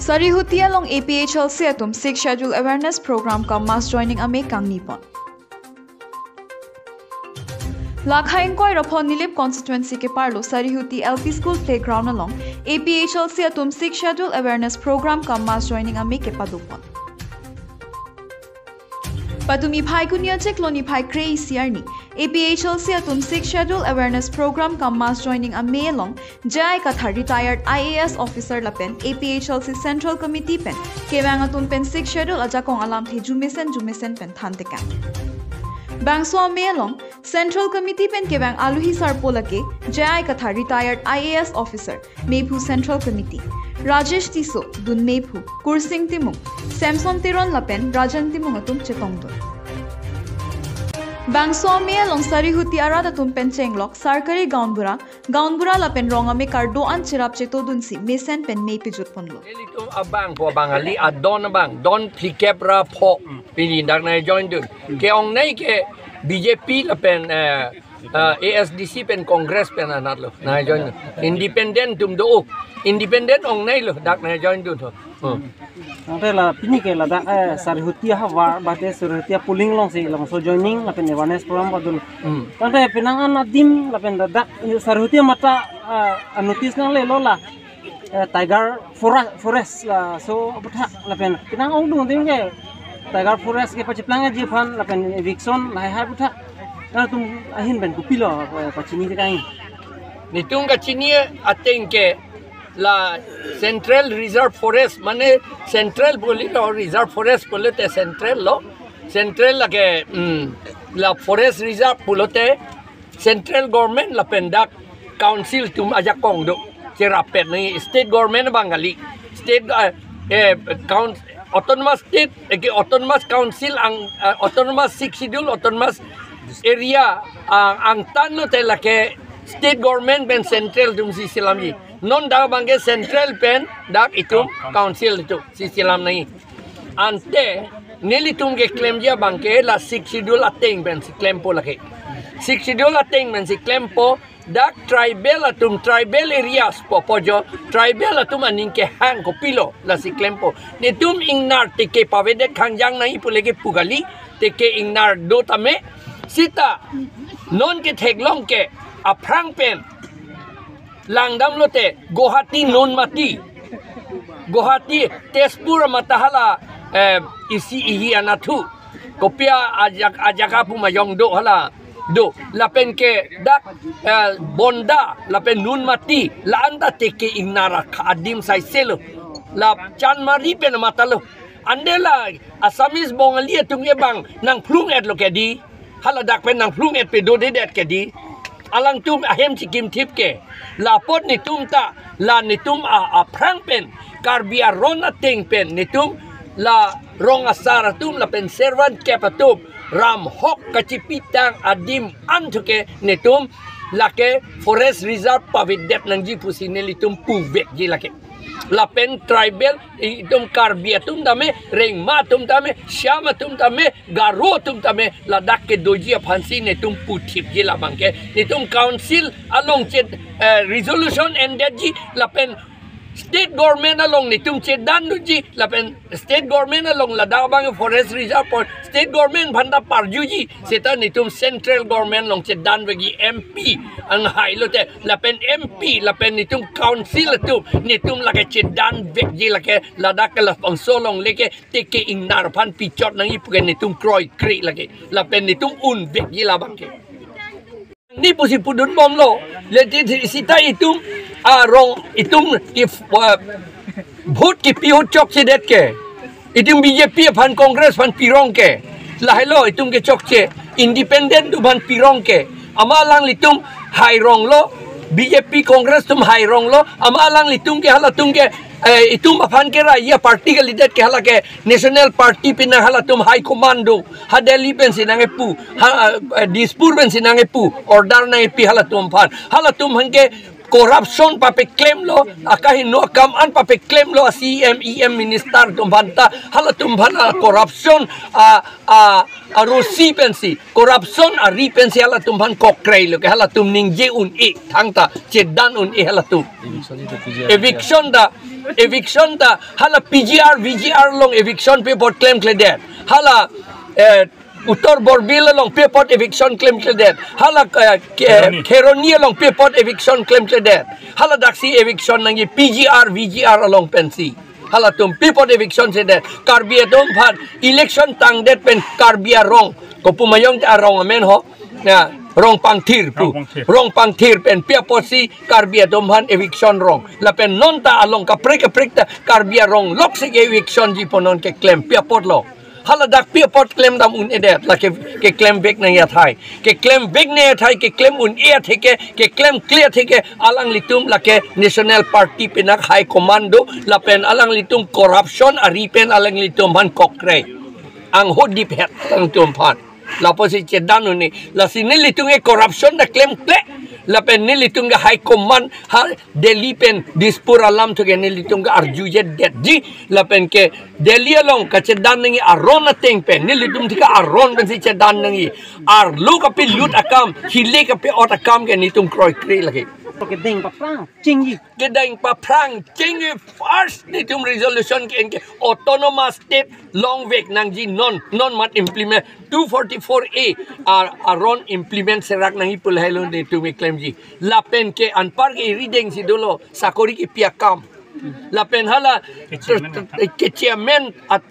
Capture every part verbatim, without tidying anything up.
Sarihuti along A P H L C atum Sixth Schedule Awareness Program cum Mass Joining amei kangni pon. Lakha ingkoi ra pho Nilip constituency keparlo Sarihuti L P School playground along A P H L C atum Sixth Schedule Awareness Program cum Mass Joining amei kepado pon. Patumi phai kuni achiklo niphai kre-isi arni A P H L C atum Sixth Schedule Awareness Program cum Mass Joining amei along J I Kathar, retired I A S officer lapen A P H L C Central Committee pen kevang atum pen Sixth Schedule ajakong alamthe jumesen jumesen pen than tekang. Bangso amei along Central Committee pen kevang aluhi sarpo lake J I Kathar, retired I A S officer, mephu Central Committee, Rajesh Tisso, dun mephu, Kursing Timung, Samson Teron lapen Rajan Timung atum chetongdun. Bangso amei along Sarihuti arat atum pen chenglok Sarkari Gaonbura, Gaonbura lapen Rong amei kardo-an cherap chetodunsi mesen pen mei pejut ponlo. Nelitum abang pho abang ali adon abang don phlikep ra pho pini dak nangjoindun. Ke-ongnei ke B J P lapen, eh, eh, A S D C pen Congress pen anatlo nangjoindun. Independent atum do. Independent ongneilo dak nangjoindun ho. Hmm. Tangte la pini ke ladak, eh, Sarihuti ahavar, bate Sarihuti polling alongsi labangso joining lapen awareness program padun. Hmm. Tangte penang an adim lapen ladak Sarihuti amata, eh, notice nanglelo la, eh, tiger fora-, forest laso aputhak lapen penang ongdung adim ke tiger forest kepacheplangji aphan lapen eviction lahai hai aputhak. Nangtum ahin pen kopilo, eh, pachini tekang? Nelitum kachini ateng ke la Central Reserve Forest, mane Central pulote Reserve Forest pulote Central lo, Central lake, mm, la Forest Reserve pulote Central Government lapen dak Council atum ajakong do cherap pen nangji, State Government abang kali, State, eh, eh, Coun-, Autonomous State, eh, ke Autonomous Council ang, eh, Autonomous Sixth Schedule, Autonomous Area, ah, angtan lote lake State Government pen Central atumsi selamji. Non dak abangke Central pen dak itum Council atumsi selam nangji. Ante nelitum keklemji abangke la Sixth Schedule ateng pensi klempo lake. Sixth Schedule ateng pensi klempo, dak tribal atum, tribal areas pu apojo, tribal atum aning kehang kopilo lasi klempo. Nelitum ingnar teke pavedet khangjang nangji pu lake pu kali, teke ingnar do tame. Seta non ketheklong ke aphrang pen langdam lote Guwahati Nunmati, Guwahati, Tezpur amata hala, eh, isi ihi anatthu, kopi ajak-, ajaka pu majong do hala do. Lapen ke dak, eh, Bonda lapen Nunmati la-an ta teke ingnar akha adim saiselo. La Chandmari pen amatalo. Ante la Assamese Bongali atum ke bang nangphlung-etlo ke di. Haladak pen nangphlung-et pedodedet ke di. Alangtum ahem chikimthip ke. La apot nelitum ta, la nelitum a, aphrang pen, Karbi aron ateng pen nelitum, la rong asar atum lapen servant kep atum, ram hok kachipitang adim an thu ke nelitum lake Forest Reserve pavedet nangji pusi nelitum puvekji lake. Lapen tribal, itum Karbi atum tame, Rengma atum tame, Shyam atum tame, Garo atum tame, ladak kedoji aphansi nelitum puthipji labangke. Nelitum Council along chet, eh, resolution endetji lapen State Government along nelitum chetandunji lapen State Government along ladak abang Forest Reserve pu State Government aphan ta parjuji, seta nelitum Central Government along chedanvekji, M P anghai lote lapen M P lapen nelitum Council atum nelitum lake chedanvekji lake, ladak ke labangso along lake teke ingnar aphan pichot nangji pu ke nelitum kroikre lake lapen nelitum unvekji labangke. Ni pusi pudunbomlo, leti seta itum, ah, rong, itum, if, ah, vote kipi ahut chokchedet ke. Itum B J P aphan Congress aphan pirong ke. Lahelo itum kechokche, independent atum aphan pirong ke. Amat alanglitum haironglo, B J P Congress atum haironglo, amat alanglitum ke halatum ke, eh, itum aphan ke raja party kalidet ke hala ke National Party pen halatum high command do. Ha Delhi pensi nangkepu, ha, eh, Dispur pensi nangkepu, order nangkepi halatum aphan. Halatum aphan ke corruption papeklemlo, akahingno akam an papeklemlo, C M, E M minister atum aphan ta, halatum aphan a corruption, a, a, arosi pensi, corruption ari pensi halatum aphan kokreilo ke, halatum ningje un-e, thangta chedan un-e halatum. Eviction ta Eviction ta hala P G R, V G R along eviction pi apot klemkledet. Hala, eh, Uttar Borbil along pi apot eviction klemkledet. Hala, eh, ke-, Kheroni. Kheroni along pi apot eviction klemkledet. Hala daksi eviction nangji P G R, V G R along pensi. Halatum pi apot eviction sedet. Karbi atum aphan election tangdet pen Karbi arong. Kopu mayong te arong amen ho. Ya, Rongpangthir pu. Rongpangthir. Rongpangthir pen pi apotsi Karbi atum aphan eviction rong. Lapen non ta along kaprek kaprek ta Karbi arong loksi ke eviction ji pu non keklem pi apotlo. Hala dak pi apot klemdam un-edet, lake, keklemvek nangji athai. Keklemvek nangji athai, keklem un-e atheke, keklemkle atheke, alanglitum lake National Party pinak high command do, lapen alanglitum corruption ari pen alanglitum aphan kokre. Angho diphet alangtum aphan. Lapusi chedan un-e, lasi nelitum ke corruption ta klemkle. Lapen nelitum ke high command ha Delhi pen Dispur alam thu ke nelitum ke arjujedetji. Lapen ke Delhi along kachedan nangji aron ateng pen, nelitum thik aron pensi chedan nangji. Arlo kapelut akam, hile kape-ot akam ke nelitum kroikre lake. Kedeng paphrang chingji. Kedeng paphrang chingji first nelitum resolution ke-en ke autonomous state longvek nangji non, non mat implement two forty-four A ar-, aron implement serak nangji pu lahelo nelitum keklemji. Lapen ke anpar ke rideng si dolo sakori kepi akam. Lapen hala kechi amen at-,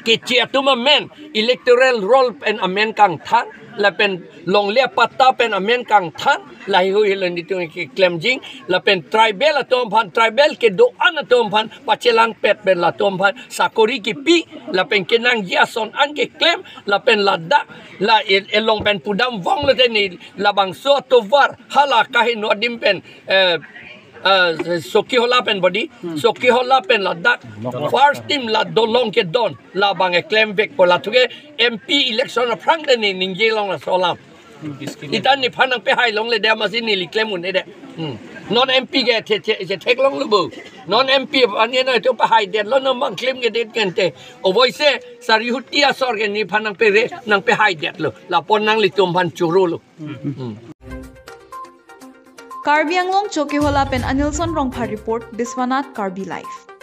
kechi atum amen electoral roll pen amen kangthan. Lapen longle apatta pen amen kangthan. Lahei hui helo nelitum keklemjing. Lapen tribal atum aphan, tribal kedo-an atum aphan pachelangpet pen latum aphan sakori kepi. Lapen kenangji ason an keklem. Lapen ladak la e-, elong pen pudam vong lote ne labangso atovar hala kaheno adim pen, eh, eh, Chokihola pen bodi, Chokihola pen ladak first time la dolong kedon, labang keklemvekpo, lathu ke M P election aphrang te ne ningje long laso alam. Itan nephan nangpehai longle de amatsi neli klem un-edet. Hmm. Non M P ke the, the, the theklonglo bo. Non M P ane nangtum pehaidet lo, non bang klemkedet kente. Ovoise Sarihuti asor ke nephan nangpere, nangpehaidetlo. Lapu nanglitum aphan chorolo. Hmm. Karbi Anglong Chokihola pen Anilson Rongphar report, Biswanath Karbi Live.